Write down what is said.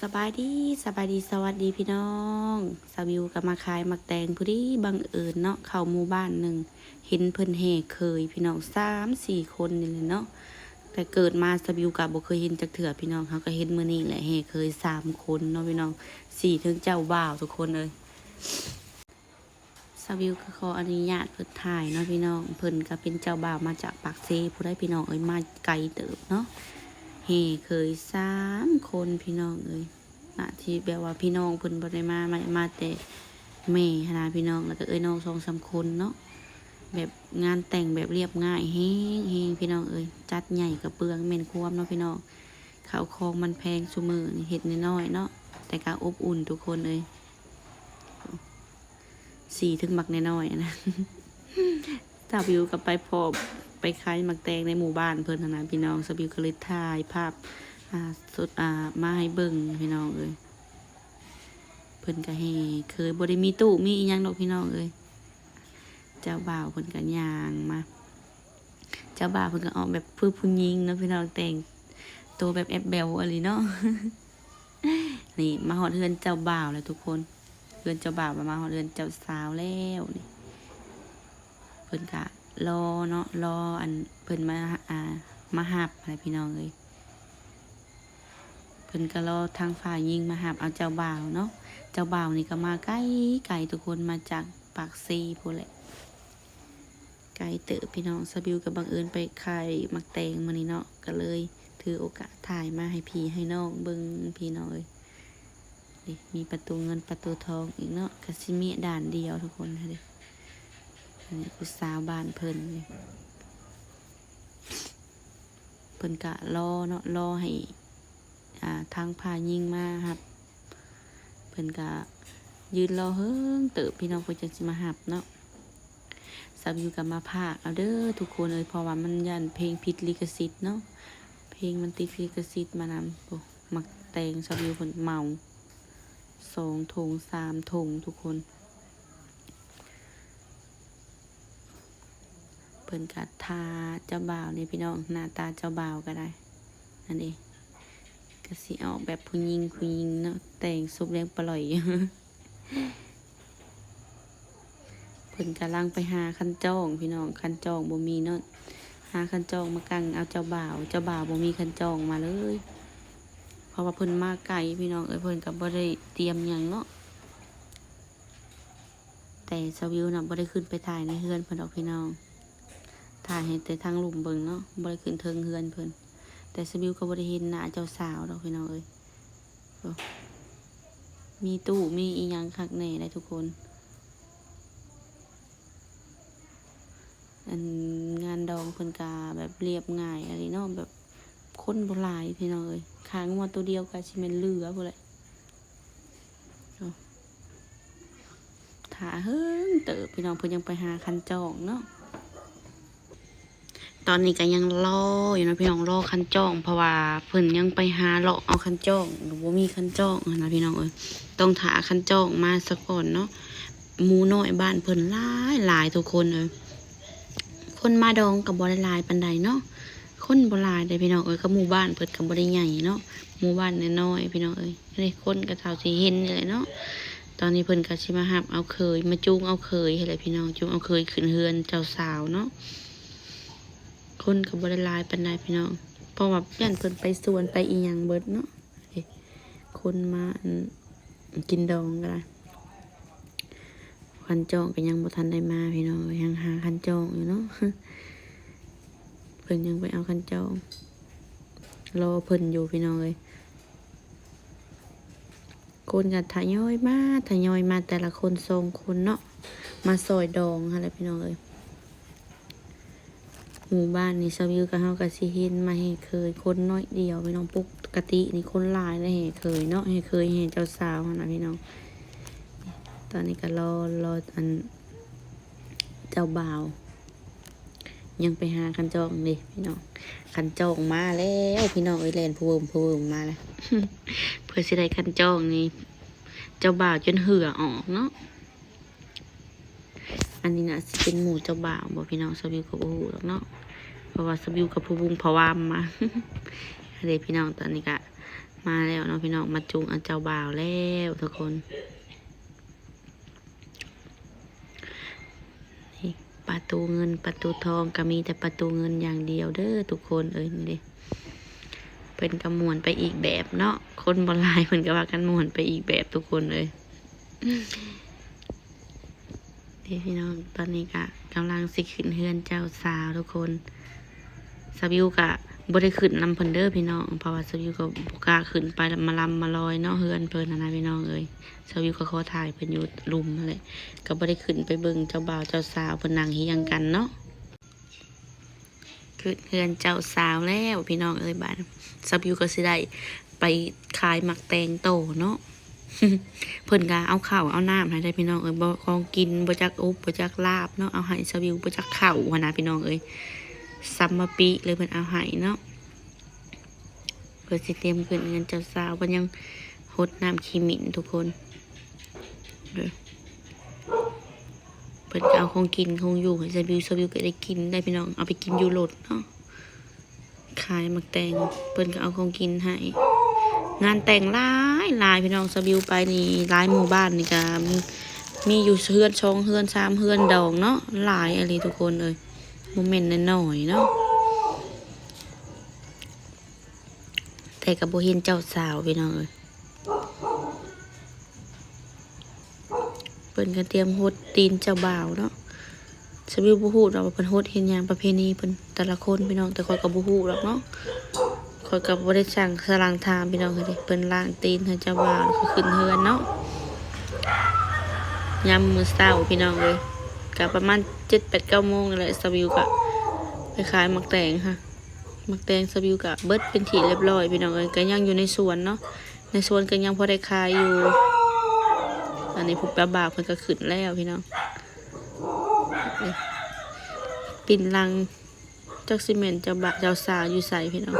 ສະບາຍດີ ສະບາຍດີ ສະຫວັດດີພີ່ນ້ອງ. ສາວວິວກໍມາຂາຍໝາກແຕງ ພໍດີບັງເອີນເນາະ ເຂົ້າໝູ່ບ້ານໜຶ່ງ ເຫັນເພິ່ນແຫ່ເຂີຍພີ່ນ້ອງ ສາມສີ່ຄົນນີ້ແຫຼະເນາະ. ແຕ່ເກີດມາສາວວິວກໍບໍ່ເຄີຍເຫັນຈັກເທື່ອພີ່ນ້ອງ ເຮົາກໍເຫັນມື້ນີ້ແຫຼະ ແຫ່ເຂີຍສາມຄົນເນາະພີ່ນ້ອງ ສີເຖິງເຈົ້າບ່າວທຸກຄົນເອີຍ. ສາວວິວກໍຂໍອະນຸຍາດເພິ່ນຖ່າຍເນາະພີ່ນ້ອງ. ເພິ່ນກໍເປັນເຈົ້າບ່າວມາຈາກປາກເຊພຸ້ນໃດ໋ພີ່ນ້ອງເອີຍ ມາໄກເຕີບເນາະ. ແຫ່ເຂີຍສາມຄົນພີ່ນ້ອງເອີຍ ໜ້າທີ່ແບບວ່າພີ່ນ້ອງເພິ່ນບໍ່ໄດ້ມາ ມາ ມາແຕ່ແມ່ຫັ້ນນະພີ່ນ້ອງ ແລ້ວກໍເອື້ອຍນ້ອງສອງສາມຄົນເນາະ. ແບບງານແຕ່ງແບບລຽບງ່າຍແຮງໆ ພີ່ນ້ອງເອີຍ ຈັດໃຫຍ່ກໍເປືອງແມ່ນຄວາມເນາະພີ່ນ້ອງ. ເຂົ້າຂອງມັນແພງຊຸມື້ນີ້ ເຮັດນ້ອຍໆເນາະ ແຕ່ກໍອົບອຸ່ນທຸກຄົນເອີຍ. ສີເຖິງບັກນ້ອຍໆນະ. ສາວວິວກໍໄປພໍ້ໄປຂາຍໝາກແຕງໃນໝູ່ບ້ານເພິ່ນຫັ້ນນະພີ່ນ້ອງ ສາວວິວກໍເລີຍຖ່າຍພາບ ອ່າ ສົດ ອ່າ ມາໃຫ້ເບິ່ງພີ່ນ້ອງເອີຍ. ເພິ່ນກໍແຫ່ເຂີຍ ບໍ່ໄດ້ມີຕູ້ມີອີ່ຫຍັງດອກພີ່ນ້ອງເອີຍ. ເຈົ້າບ່າວເພິ່ນກໍຍ່າງມາ ເຈົ້າບ່າວເພິ່ນກໍອອກແບບຄືຜູ້ຍິງເນາະພີ່ນ້ອງ ແຕ່ງໂຕແບບແອບແບວອີ່ຫຼີເນາະ. ນີ້ມາຮອດເຮືອນເຈົ້າບ່າວແລ້ວທຸກຄົນ ເຮືອນເຈົ້າບ່າວ ມາຮອດເຮືອນເຈົ້າສາວແລ້ວນີ້. ເພິ່ນກະລໍເນາະ ລໍອັນເພິ່ນມາ ອ່າ ມາຮັບຫັ້ນແຫຼະພີ່ນ້ອງເອີຍ. ເພິ່ນກະລໍທາງຝ່າຍຍິງມາຮັບເອົາເຈົ້າບ່າວເນາະ. ເຈົ້າບ່າວນີ້ກະມາໄກໆ ທຸກຄົນ ມາຈາກປາກເຊພຸ້ນແຫຼະ ໄກເຕີບພີ່ນ້ອງ. ສາວບິວກໍບັງເອີນໄປຂາຍໝາກແຕງມື້ນີ້ເນາະ ກໍເລີຍຖືໂອກາດຖ່າຍມາໃຫ້ພີ່ໃຫ້ນ້ອງເບິ່ງພີ່ນ້ອງເອີຍ. ນີ້ມີປະຕູເງິນປະຕູທອງອີກເນາະ ກໍຊິມີດ້ານດຽວທຸກຄົນເດ້. ອັນນີ້ຜູ້ສາວບ້ານເພິ່ນນີ້ ເພິ່ນກະລໍເນາະ ລໍໃຫ້ ອ່າ ທາງຝ່າຍຍິງມາຮັບ ເພິ່ນກະຢືນລໍເຫິງເຕີບພີ່ນ້ອງ ເພິ່ນຈັ່ງຊິມາຮັບເນາະ. ສາວບິວກໍມາພາກເອົາເດີທຸກຄົນເອີຍ ເພາະວ່າມັນຢ້ານເພງຜິດລິຂະສິດເນາະ ເພງມັນຕິດລິຂະສິດມານຳ. ໂອ້ ໝາກແຕງສາວບິວເພິ່ນເໝົາສອງຖົງສາມຖົງທຸກຄົນ. ເພິ່ນກະຖ້າເຈົ້າບ່າວນີ້ພີ່ນ້ອງ ໜ້າຕາເຈົ້າບ່າວກໍໄດ້ ອັນນີ້ກໍຊິອອກແບບຜູ້ຍິງ ຜູ້ຍິງເນາະ ແຕ່ງສົບແດງປະຫຼອຍຢູ່. ເພິ່ນກຳລັງໄປຫາຄັນຈ້ອງພີ່ນ້ອງ ຄັນຈ້ອງບໍ່ມີເນາະ ຫາຄັນຈ້ອງມາກັ້ງເອົາເຈົ້າບ່າວ ເຈົ້າບ່າວບໍ່ມີຄັນຈ້ອງມາເລີຍ ເພາະວ່າເພິ່ນມາໄກພີ່ນ້ອງເອີຍ ເພິ່ນກໍບໍ່ໄດ້ຕຽມຫຍັງເນາະ. ແຕ່ສາວບິວນະບໍ່ໄດ້ຂຶ້ນໄປຖ່າຍໃນເຮືອນເພິ່ນດອກພີ່ນ້ອງ ຖ່າຍໃຫ້ແຕ່ທາງລຸ່ມເບິ່ງເນາະ ບໍ່ໄດ້ຂຶ້ນເທິງເຮືອນເພິ່ນ. ແຕ່ສາວບິວກໍບໍ່ໄດ້ເຫັນໜ້າເຈົ້າສາວດອກພີ່ນ້ອງເອີຍ. ໂອ້ ມີຕູ້ມີອີ່ຫຍັງຄັກແນ່ໄດ໋ທຸກຄົນ. ອັນງານດອງເພິ່ນກະແບບລຽບງ່າຍອີ່ຫຼີເນາະ ແບບຄົນບໍ່ຫຼາຍພີ່ນ້ອງເອີຍ ຂ້າງົວໂຕດຽວກະຊິແມ່ນເຫຼືອພຸ້ນແຫຼະ. ໂອ້ ຖ້າເຫິງເຕີບພີ່ນ້ອງ ເພິ່ນຍັງໄປຫາຄັນຈ້ອງເນາະ. ຕອນນີ້ກໍຍັງລໍຢູ່ເນາະພີ່ນ້ອງ ລໍຄັນຈ້ອງ ເພາະວ່າເພິ່ນຍັງໄປຫາເລາະເອົາຄັນຈ້ອງ ບໍ່ມີຄັນຈ້ອງຫັ້ນນະພີ່ນ້ອງເອີຍ ຕ້ອງຖ້າຄັນຈ້ອງມາສາກ່ອນເນາະ. ໝູ່ນ້ອຍບ້ານເພິ່ນຫຼາຍໆ ທຸກຄົນເອີຍ ຄົນມາດອງກໍບໍ່ໄດ້ຫຼາຍປານໃດເນາະ ຄົນບໍ່ຫຼາຍເດ້ພີ່ນ້ອງເອີຍ ກໍໝູ່ບ້ານເພິ່ນກໍບໍ່ໄດ້ໃຫຍ່ເນາະ ໝູ່ບ້ານນ້ອຍໆ ພີ່ນ້ອງເອີຍ. ນີ້ຄົນກໍເທົ່າທີ່ເຫັນນີ້ແຫຼະເນາະ. ຕອນນີ້ເພິ່ນກໍຊິມາຮັບເອົາເຂີຍ ມາຈູງເອົາເຂີຍຫັ້ນແຫຼະພີ່ນ້ອງ ຈູງເອົາເຂີຍຂຶ້ນເຮືອນເຈົ້າສາວເນາະ. ຄົນກໍບໍ່ໄດ້ຫຼາຍປານໃດພີ່ນ້ອງ ເພາະວ່າຢ້ານເພິ່ນໄປສວນໄປອີ່ຫຍັງເບິດເນາະ. ຄົນມາ ອັນ ກິນດອງກໍໄດ້. ຄັນຈ້ອງກໍຍັງບໍ່ທັນໄດ້ມາພີ່ນ້ອງເອີຍ ຍັງຫາຄັນຈ້ອງຢູ່ເນາະ ເພິ່ນຍັງໄປເອົາຄັນຈ້ອງ ລໍເພິ່ນຢູ່ພີ່ນ້ອງເອີຍ. ຄົນກໍທະຍອຍມາ ທະຍອຍມາແຕ່ລະຄົນສອງຄົນເນາະ ມາຊ່ອຍດອງຫັ້ນແຫຼະພີ່ນ້ອງເອີຍ. ໝູ່ບ້ານນີ້ສາວວິວກັບເຮົາກໍຊິເຫັນມາແຫ່ເຂີຍຄົນໜ້ອຍດຽວພີ່ນ້ອງ ປົກກະຕິນີ້ຄົນຫຼາຍແລ້ວແຫ່ເຂີຍເນາະ ແຫ່ເຂີຍແຫ່ເຈົ້າສາວຫັ້ນນະພີ່ນ້ອງ. ຕອນນີ້ກໍລໍ ລໍອັນເຈົ້າບ່າວ ຍັງໄປຫາຄັນຈ້ອງເດ້ພີ່ນ້ອງ. ຄັນຈ້ອງມາແລ້ວພີ່ນ້ອງເອີຍ ແລ່ນພະວຶມພະວຶມມາແລ້ວ ເພື່ອຊິໄດ້ຄັນຈ້ອງນີ້ ເຈົ້າບ່າວຈົນເຫື່ອອອກເນາະ. ອັນນີ້ນະຊິເປັນໝູ່ເຈົ້າບ່າວບໍ່ພີ່ນ້ອງ ສາວວິວກໍບໍ່ຮູ້ດອກເນາະ ເພາະວ່າສາວວິວກໍພະວຶມພະວາມມາເດ້ພີ່ນ້ອງ. ຕອນນີ້ກະ ມາແລ້ວເນາະພີ່ນ້ອງ ມາຈູງເອົາເຈົ້າບ່າວແລ້ວທຸກຄົນ. ນີ້ປະຕູເງິນປະຕູທອງ ກໍມີແຕ່ປະຕູເງິນຢ່າງດຽວເດີທຸກຄົນເອີຍ. ນີ້ເດ້ ເພິ່ນກໍມ່ວນໄປອີກແບບເນາະ ຄົນບໍ່ຫຼາຍ ເພິ່ນກໍພາກັນມ່ວນໄປອີກແບບທຸກຄົນເອີຍ. ເດ້ພີ່ນ້ອງ ຕອນນີ້ກະກຳລັງຊິຂຶ້ນເຮືອນເຈົ້າສາວທຸກຄົນ. ສາວບິວກະບໍ່ໄດ້ຂຶ້ນນຳເພິ່ນເດີພີ່ນ້ອງ ເພາະວ່າສາວບິວກໍບໍ່ກ້າຂຶ້ນໄປລຳມາລຳມາລອຍເນາະ ເຮືອນເພິ່ນຫັ້ນນະພີ່ນ້ອງເອີຍ. ສາວບິວກໍຂໍຖ່າຍເພິ່ນຢູ່ລຸ່ມຫັ້ນແຫຼະ ກໍບໍ່ໄດ້ຂຶ້ນໄປເບິ່ງເຈົ້າບ່າວເຈົ້າສາວເພິ່ນນັ່ງຮຽງກັນເນາະ. ຂຶ້ນເຮືອນເຈົ້າສາວແລ້ວພີ່ນ້ອງເອີຍ. ບາດສາວບິວກໍຊິໄດ້ໄປຂາຍໝາກແຕງຕໍ່ເນາະ. ເພິ່ນກໍເອົາເຂົ້າເອົານ້ຳໃຫ້ໄດ໋ພີ່ນ້ອງເອີຍ ບໍ່ ຂອງກິນ ບໍ່ຈັກອົບບໍ່ຈັກລາບເນາະ ເອົາໃຫ້ສາວບິວ ບໍ່ຈັກເຂົ້າຫັ້ນນະພີ່ນ້ອງເອີຍ. ສຳມະປິເລີຍ ເພິ່ນເອົາໃຫ້ເນາະ. ເພິ່ນຊິຕຽມຂຶ້ນເຮືອນເຈົ້າສາວ ເພິ່ນຍັງຫົດນ້ຳຂີ້ໝິ່ນທຸກຄົນ. ເອີ ເພິ່ນກໍເອົາຂອງກິນຂອງຢູ່ໃຫ້ສາວບິວ ສາວບິວກໍໄດ້ກິນໄດ໋ພີ່ນ້ອງ ເອົາໄປກິນຢູ່ລົດເນາະ. ຂາຍໝາກແຕງ ເພິ່ນກໍເອົາຂອງກິນໃຫ້. ງານແຕ່ງຫຼາຍໆ ພີ່ນ້ອງ ສາວບິວໄປນີ້ ຫຼາຍໝູ່ບ້ານນີ້ກໍມີ ມີຢູ່ເຮືອນສອງເຮືອນສາມເຮືອນດອງເນາະ ຫຼາຍອີ່ຫຼີທຸກຄົນເອີຍ ບໍ່ແມ່ນນ້ອຍໆເນາະ. ແຕ່ກໍບໍ່ເຫັນເຈົ້າສາວພີ່ນ້ອງເອີຍ. ເພິ່ນກໍຕຽມຫົດຕີນເຈົ້າບ່າວເນາະ. ສາວບິວບໍ່ຮູ້ດອກວ່າເພິ່ນຫົດເຮັດຫຍັງ ປະເພນີເພິ່ນແຕ່ລະຄົນພີ່ນ້ອງ ແຕ່ຂ້ອຍກໍບໍ່ຮູ້ດອກເນາະ. ຂ້ອຍກໍບໍ່ໄດ້ຊ່າງສະຫຼັງຖາມພີ່ນ້ອງເອີຍ. ເພິ່ນລ້າງຕີນໃຫ້ເຈົ້າບ່າວ ແລ້ວກໍຂຶ້ນເຮືອນເນາະ. ຍາມມື້ເຊົ້າພີ່ນ້ອງເອີຍ ກໍປະມານເຈັດ ແປດ ເກົ້າໂມງນີ້ແຫຼະ ສາວບິວກໍໄປຂາຍໝາກແຕງຫັ້ນ. ໝາກແຕງສາວບິວກະເບິດເປັນທີ່ລຽບຮ້ອຍພີ່ນ້ອງເອີຍ ກະຍັງຢູ່ໃນສວນເນາະ ໃນສວນກະຍັງພໍໄດ້ຂາຍຢູ່. ອັນນີ້ຜູ້ບ່າວເພິ່ນກະຂຶ້ນແລ້ວພີ່ນ້ອງ. ຕີນຫຼັງ ຈັກຊິແມ່ນເຈົ້າບ່າວເຈົ້າສາວຢູ່ໃສພີ່ນ້ອງ.